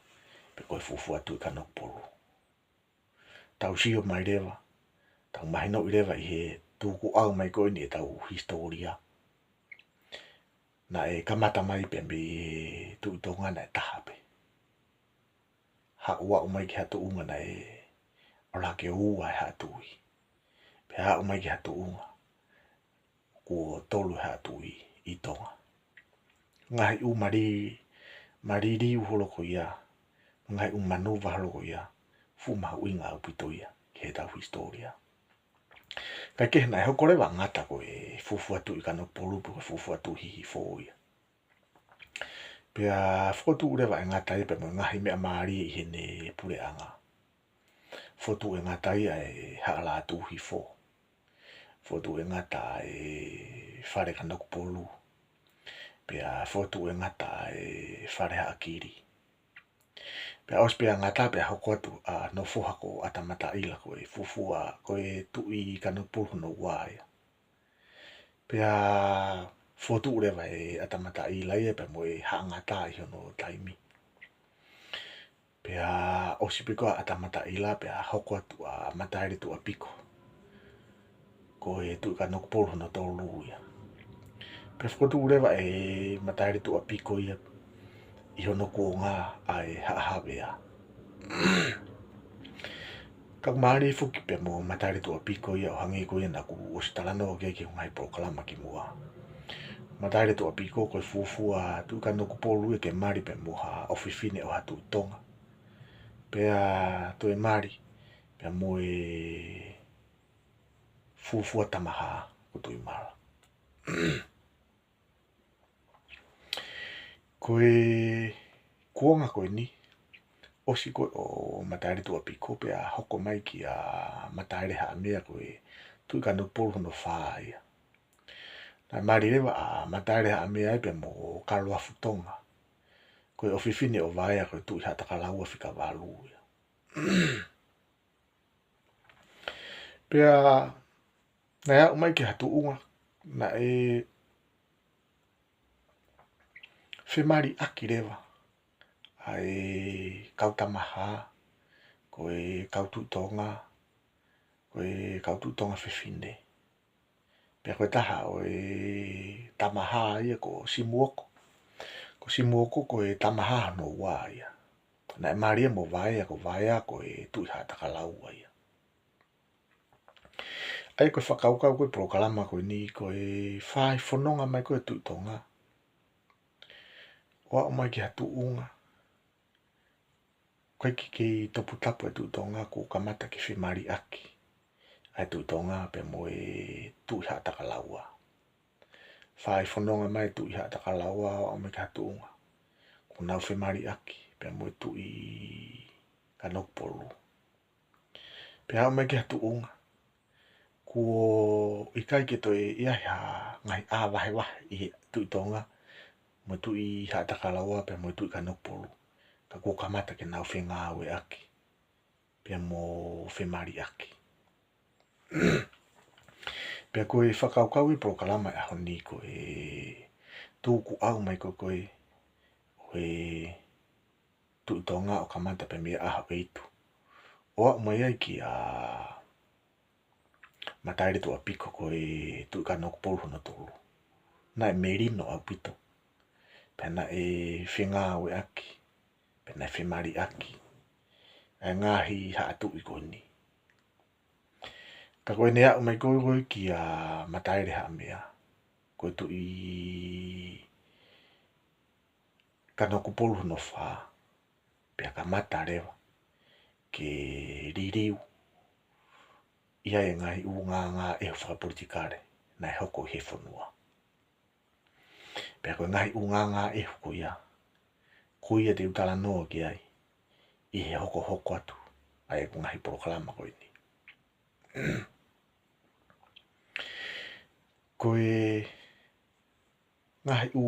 pe ko e fuofua Tuʻi Kanokupolu. Tau sio mai leva, tau mahinoʻi leva ʻi he tukuʻau mai ko eni ʻetau hisitōlia, naʻe kamata mai pē mei he Tuʻi Tonga naʻe taha pē. Haʻu aʻu mai ki ha tuʻunga naʻe ʻalu hake ʻo ua e haʻa tuʻi. Pea aʻu mai ki ha tuʻunga kuo tolu e haʻa tuʻi ʻi Tonga. Ngaahi ʻū mali, mali liliu holo ko ia, ngaahi ʻū manuva holo ko ia, fuʻu mahuʻinga ʻaupito ia ki heʻetau hisitōlia. Kae kehe, naʻe hoko leva ʻa Ngata ko e fuofua Tuʻi Kanokupolu pe ko e fuofua Tuʻi Hihifo ia. Pea fokotuʻu leva ʻe Ngata ia pea mo e ngaahi meʻa mālie ʻi heʻene puleʻanga. Fokotuʻu ʻe Ngata ia e Haʻa Lātūhifo. Fokotuʻu ʻe Ngata e Fale Kanokupolu. Pea fokotuʻu ʻe Ngata e Fale Haʻakili. Pea ʻosi pē ʻa Ngata pea hoko atu ʻa hono foha ko ʻAtamataʻila ko e fuofua, ko e Tuʻi Kanokupolu hono ua ia. Pea fokotuʻu leva ʻe ʻAtamataʻila ia pea mo e Haʻa Ngata ʻi hono taimi. Pea ʻosi pē ko ia ʻa ʻAtamataʻila pea hoko atu ʻa Mataeletuʻapiko ko e Tuʻi Kanokupolu hono tolu ia. Pea fokotuʻu leva ʻe Mataeletuʻapiko ia ʻi hono kuonga ʻa e Haʻa Havea. Ka ʻoku mālie foki pea mo Mataeletuʻapiko ia ʻo hangē ko ia naʻa ku ʻosi talanoa ki ai ki he ngaahi polokalama kimuʻa. Mataeletuʻapiko ko e fuofua Tuʻi Kanokupolu ia ke mali pea mo ha ʻofefine ʻo ha Tuʻi Tonga. Pea toe mali pea mo e fuofua Tamahā ko Tuʻimala. Ko e kuonga ko eni, ʻosi ko ē ʻo Mataeletuʻapiko pea hoko mai kia Mataelehaʻamea ko e Tuʻi Kanokupolu hono fā ia. Naʻe mali leva ʻa Mataelehaʻamea ia pea mo Kaloafutonga ko e ʻofefine ʻo Vaea ko e Tuʻi Haʻatakalaua fika valu ia. Pea naʻe aʻu mai ki ha tuʻunga naʻe femaliʻaki leva ʻa e kau Tamahā, ko e kau Tuʻi Tonga, ʻo e kau Tuʻi Tonga Fefine. Pea ko e taha ʻo e Tamahā ia ko Simuoko. Ko Simuoko ko e Tamahā hono ua ia. Naʻe mālie mo Vaea, ko Vaea ko e Tuʻi Haʻatakalaua ia. ʻA ia ko e fakakaukau ko e polokalama ko eni ko e fai fononga mai ko e Tuʻi Tonga ʻo aʻu mai ki ha tuʻunga ʻoku ʻikai ke kei toputapu e Tuʻi Tonga, kuo kamata ke femaliʻaki ʻa e Tuʻi Tonga pea mo e Tuʻi Haʻatakalaua. Fai fononga mai Tuʻi Haʻatakalaua ʻo aʻu mai ki ha tuʻunga kuo nau femaliʻaki pea mo e Tuʻi Kanokupolu. Pea aʻu mai ki ha tuʻunga kuo ʻikai ke toe ʻi ai ha ngaahi ʻā vahevahe ʻi he Tuʻi Tonga mo e Tuʻi Haʻatakalaua pea mo e Tuʻi Kanokupolu, ka kuo kamata ke nau fengāueʻaki pea mo femaliʻaki. Pea ko e fakakaukau e polokalama ʻo e ʻaho ni ko e tukuʻau mai ko ē ko e ʻo e Tuʻi Tonga ʻo kamata pē mei ʻAhoʻeitu ʻo aʻu mai ai kia Mataeletuʻapiko ko e Tuʻi Kanokupolu hono tolu. Naʻe melino ʻaupito pea naʻe fengāueʻaki pea naʻe femaliʻaki ʻa e ngaahi haʻa tuʻi ko eni. Ka ko ʻene aʻu mai ko ē ko ē kia Mataelehaʻamea ko e Tuʻi Kanokupolu hono fā, pea kamata leva ke liliu ʻi ai e ngaahi ʻulungaanga ʻehu fakapolitikale naʻe hoko ʻi he fonua. Pea ko e ngaahi ʻulungaanga ʻehu ko ia, ko ia te u talanoa ki ai ʻi he hokohoko atu ʻa ʻeku ngaahi polokalama ko eni. Ko e ngaahi ʻū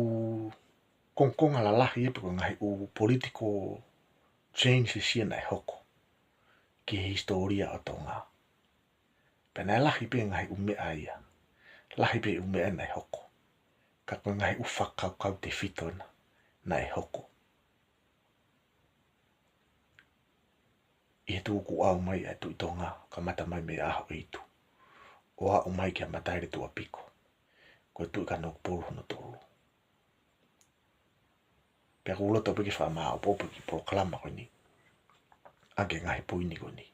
kongokonga lalahi ē pe ko e ngaahi ʻū political changes ia naʻe hoko ki he hisitōlia ʻo Tonga. Pea naʻe lahi pē ngaahi ʻū meʻa ia. Lahi pē ʻū meʻa naʻe hoko. Ka ko e ngaahi ʻū fakakaukau tefito ena naʻe hoko ʻi he tukuʻau mai ʻa e Tuʻi Tonga, kamata mai mei ʻAhoʻeitu ʻo aʻu mai kia Mataeletuʻapiko ko e Tuʻi Kanokupolu hono tolu. Pea ʻoku ou loto pē ke fakamāʻopoʻopo e kiʻi polokalama ko eni ʻaki e ngaahi poini ko eni.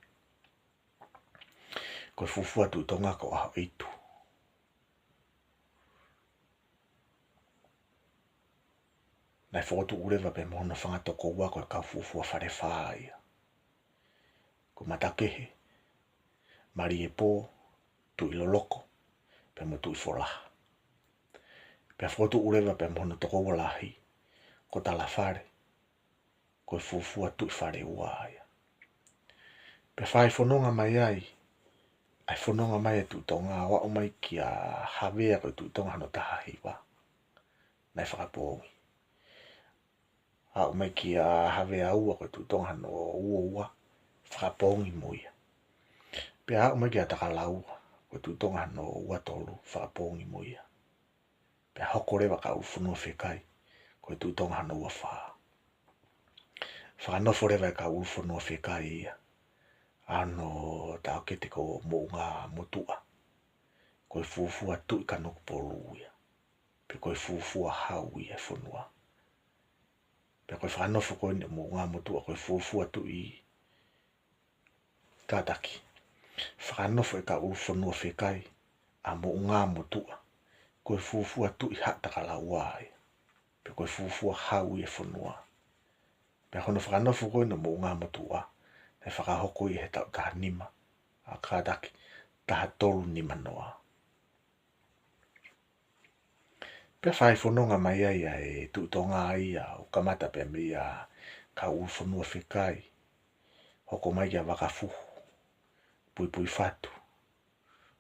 Ko e fuofua Tuʻi Tonga ko ʻAhoʻeitu naʻe fokotuʻu leva pē mo hono fanga tokoua ko e kau fuofua Falefā ia. Ko Matakehe, Maliepō, Tuʻiloloko pea mo Tuʻifolaha. Pea fokotuʻu leva pē mo hono tokoua lahi ko Talafale, ko e fuofua Tuʻi Faleua ia. Pea fai fononga mai ai ʻa e fononga mai e Tuʻi Tonga ʻo aʻu mai kia Havea ko e Tuʻi Tonga hono tahahiva, naʻe fakapoongi. Aʻu mai kia Havea ua ko e Tuʻi Tonga hono uaua, fakapoongi mo ia. Pea aʻu mai kia Takalaua ko e Tuʻi Tonga hono uatolu, fakapoongi mo ia. Pea hoko leva e kau ʻulufonua fekai ko e Tuʻi Tonga hono uafā. Fakanofo leva e kau ʻulufonua fekai ia ʻa hono taʻokete ko Moʻungāmotuʻa, ko e fuofua Tuʻi Kanokupolu ia, pe ko e fuofua Hau ia e fonua. Pea ko e fakanofo ko eni ʻo Moʻungāmotuʻa ko e fuofua Tuʻi, kātaki, fakanofo e kau ʻulufonua fekai ʻa Moʻungāmotuʻa ko e fuofua Tuʻi Haʻatakalaua ia, pe ko e fuofua Hau ia e fonua. Pea ko hono fakanofo ko eni ʻo Moʻungāmotuʻa, naʻe fakahoko ia he taʻu taha nima, ʻa kātaki, taha tolu nima noa. Pea fai fononga mai ai ʻa e Tuʻi Tonga ia ʻo kamata pē mei he kau ʻulufonua fekai, hoko mai kia Vakafuhu, Puipuifatu,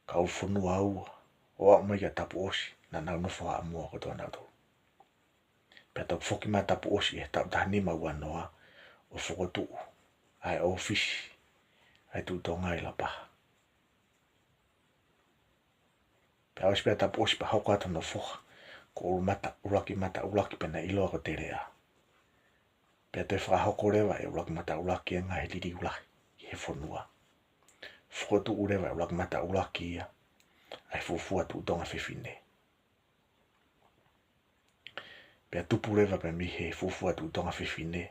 kau ʻulufonua ua, ʻo aʻu mai kia Tapuʻosi, naʻa nau nofo Haʻamoa kotoa nautolu. Pea toki foki mai Tapuʻosi he taʻu taha nima ua noa ʻo fokotuʻu ʻa e ʻōfisi ʻa e Tuʻi Tonga ʻi Lapaha. Pea ʻosi pē ʻa Tapuʻosi pea hoko atu hono foha ko ʻUlumata, ʻUluakimata ʻUluaki, pea naʻe ʻiloa ko Teleʻa. Pea toe fakahoko leva ʻe ʻUluakimata ʻUluaki e ngaahi liliu lahi ʻi he fonua. Fokotuʻu leva ʻe ʻUluaki Mata ʻUluaki ia ʻa e fuofua Tuʻi Tonga Fefine. Pea tupu leva pē mei he fuofua Tuʻi Tonga Fefine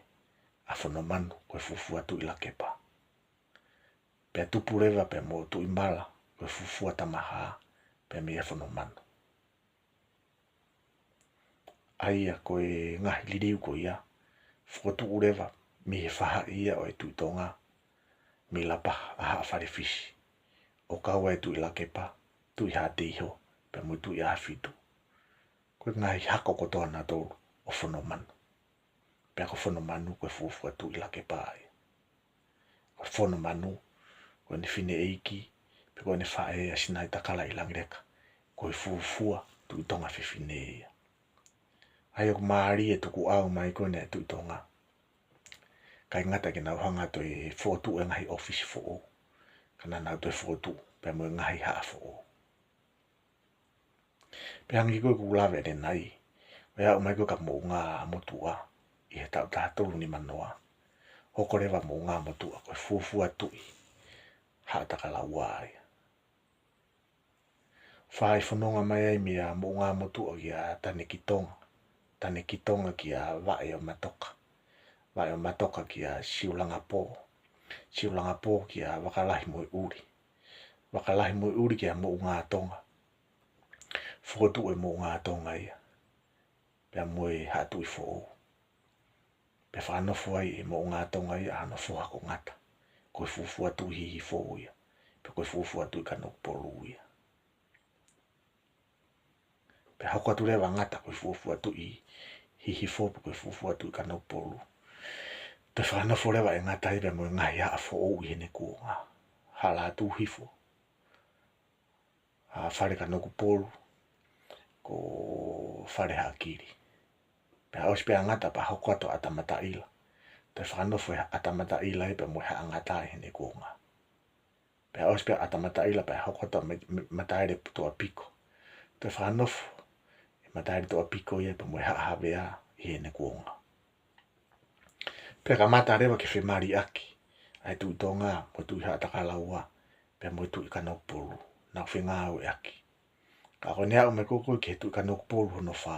ʻa Fonomanu ko e fuofua Tuʻi Lakepa. Pea tupu leva pē mo Tuʻi Mala ko e fuofua Tamahā pē mei a Fonomanu. ʻA ia ko e ngaahi liliu ko ia, fokotuʻu leva mei he faʻahi ia ʻo e Tuʻi Tonga, mei Lapaha ʻa Haʻafalefisi, ʻo kau ai Tuʻi Lakepa, Tuʻi Haʻateiho, pea mo Tuʻi ʻAhofitu. Ko e ngaahi hako kotoa nautolu ʻo Fonomanu. Pea ko Fonomanu ko e fuofua Tuʻi Lakepa ia. Ko Fonomanu, ko ʻene fineʻeiki, pe ko ʻene faʻē ʻa Sinaitakala ʻi Langileka, ko e fuofua Tuʻi Tonga Fefine ia. ʻA ia ʻoku mālie e tukuʻau mai ko eni ʻa e Tuʻi Tonga. ʻIkai ngata ke nau hanga ʻo toe fokotuʻu e ngaahi ʻōfisi foʻou, ka naʻa nau toe fokotuʻu pē mo e ngaahi haʻa foʻou. Pea hangē ko ʻeku lave ʻanenai, ʻo aʻu mai ko ē ki he Moʻungāmotuʻa ʻi he taʻu taha tolu nima noa, hoko leva Moʻungāmotuʻa ko e fuofua Tuʻi Haʻatakalaua ia. Fai fononga mai ai mei a Moʻungāmotuʻa kia Tanekitonga, Tanekitonga kia Vaʻeomatoka, Vaʻeomatoka kia Siulangapō, Siulangapō kia Vakalahi-mo-e-ʻUli, Vakalahi-mo-e-ʻUli kia Moʻungātonga. Fokotuʻu e Moʻungātonga ia pea mo e haʻa tuʻi foʻou. Pea fakanofo ai ʻe Moʻungātonga ia ʻa hono foha ko Ngata, ko e fuofua Tuʻi Hihifo ia, pe ko e fuofua Tuʻi Kanokupolu ia. Pea hoko atu leva Ngata ko e fuofua Tuʻi Hihifo pe ko e fuofua Tuʻi Kanokupolu. Toe fakanofo leva ʻe Ngata ia pea mo e ngaahi haʻa foʻou ʻi heʻene kuonga. Haʻa Lātūhifo, ʻa Falekanokupolu, ko Falehaʻakili. Pea ʻosi pē ʻa Ngata pea hoko atu ʻa ʻAtamataʻila. Toe fakanofo ʻe ʻAtamataʻila ia pea mo e Haʻa Ngata ʻi heʻene kuonga. Pea ʻosi pē ʻa ʻAtamataʻila pea hoko atu ʻa Ma-, Ma-, Mataeletoʻapiko. Toe fakanofo ʻe Mataeletoʻapiko ia pea mo e Haʻa Havea ʻi heʻene kuonga. Pea kamata leva ke femaliʻaki ʻa e Tuʻi Tonga mo e Tuʻi Haʻatakalaua pea mo e Tuʻi Kanokupolu, nau fengāueʻaki. Ka ko ʻene aʻu mai ko ē ki he Tuʻi Kanokupolu hono fā,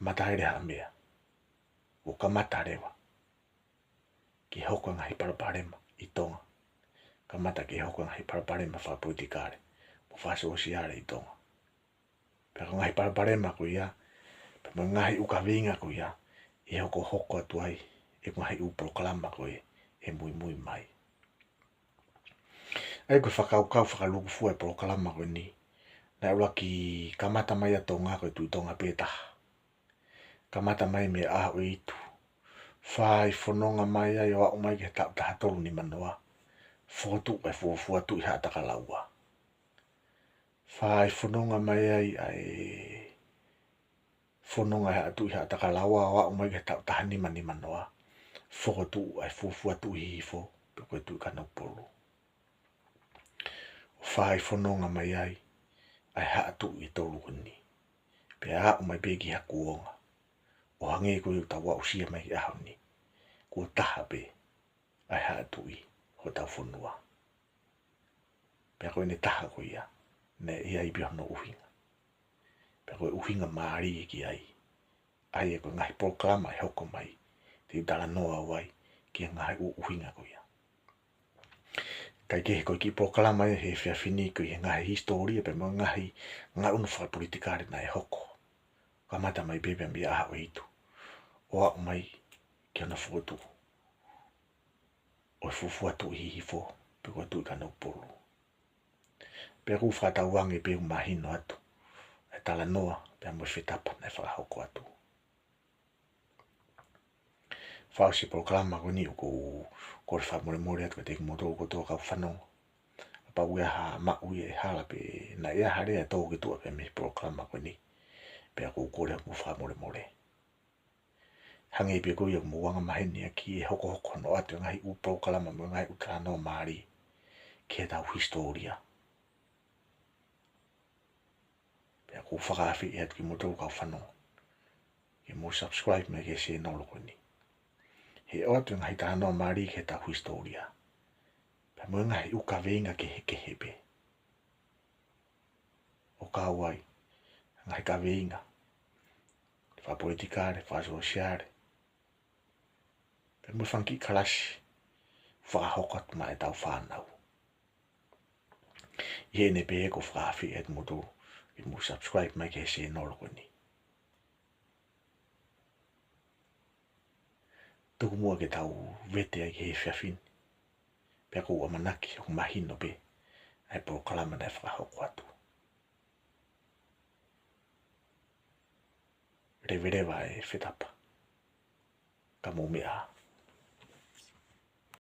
Mataelehaʻamea, ʻo kamata leva ke hoko e ngaahi palopalema ʻi Tonga. Kamata ke hoko e ngaahi palopalema fakapolitikale mo fakasōsiale ʻi Tonga. Pea ko e ngaahi palopalema ko ia, pea mo e ngaahi ʻū kaveinga ko ia, ʻe hokohoko atu ai ʻeku ngaahi ʻū polokalama ko ē ʻe muimui mai. ʻA ia ko e fakakaukau fakalūkufua e polokalama ko eni, naʻe ʻuluaki kamata mai ʻa Tonga ko e Tuʻi Tonga pē taha. Kamata mai mei ʻAhoʻeitu. Fai fononga mai ai ʻo aʻu mai ki he taʻu taha tolu nima noa, fokotuʻu e fuofua Tuʻi Haʻatakalaua. Fai fononga mai ai ʻa e fononga ʻa e Tuʻi Haʻatakalaua ʻo aʻu mai ki he taʻu taha nima nima noa, fokotuʻu ʻa e fuofua Tuʻi Hihifo pe ko e Tuʻi Kanokupolu. ʻO fai fononga mai ai ʻa e haʻa tuʻi ʻe tolu ko eni. Pea aʻu mai pē ki ha kuonga, ʻo hangē ko ia ʻoku tau aʻusia mai ki he ʻaho ni, kuo taha pē ʻa e haʻa tuʻi hotau fonua. Pea ko ʻene taha ko ia, naʻe ʻi ai pē hono ʻuhinga. Pea ko e ʻuhinga mālie ki ai, ʻa ia ko e ngaahi polokalama ʻe hoko mai, te u talanoa au ai ki he ngaahi ʻū ʻuhinga ko ia. Kae kehe, ko e kiʻi polokalama ia he efiafi ni ko e ngaahi hisitōlia pea mo e ngaahi ngaʻunu fakapolitikale naʻe hoko. Kamata mai pē pea mei ʻAhoʻeitu ʻo aʻu mai ki hono fokotuʻu ʻo e fuofua Tuʻi Hihifo pe ko e Tuʻi Kanokupolu. Pea ʻoku ou fakatauange pē ʻoku mahino atu e talanoa pea mo e fetapa naʻe fakahoko atu. Fakaʻosi e polokalama ko eni, ʻoku ou kole fakamolemole atu kiate kimoutolu kotoa kau fanongo. Kapau ʻe ʻi ai ha maʻu ia ʻe hala pe naʻe ʻi ai ha lea ʻe tō ki tuʻa pē mei he polokalama ko eni, pea ʻoku ou kole mo fakamolemole. Hangē pē ko ia ʻoku mou angamaheni ʻaki e hokohoko hono ʻoatu e ngaahi ʻū polokalama mo e ngaahi ʻū talanoa mālie ki heʻetau hisitōlia. Pea ʻoku ou fakaafeʻi atu kimoutolu kau fanongo ke mou subscribe mai ki he sēnolo ko eni, he ʻoatu e ngaahi talanoa mālie ki heʻetau hisitōlia. Pea mo e ngaahi ʻū kaveinga kehekehe pē. ʻO kau ai ngaahi kaveinga fakapolitikale, fakasōsiale, pea mo e fanga kiʻi kalasi fakahoko atu maʻa ʻetau fānau. ʻI heʻene pehē, ʻoku ou fakaafeʻi atu kimoutolu ke mou subscribe mai ki he sēnolo ko eni. Tuku muʻa ke tau vete ai ki he efiafi ni. Pea ʻoku ou ʻamanaki ʻoku mahino pē ʻa e polokalama naʻe fakahoko atu. Leveleva e fetapa. Ka mou meʻa ā.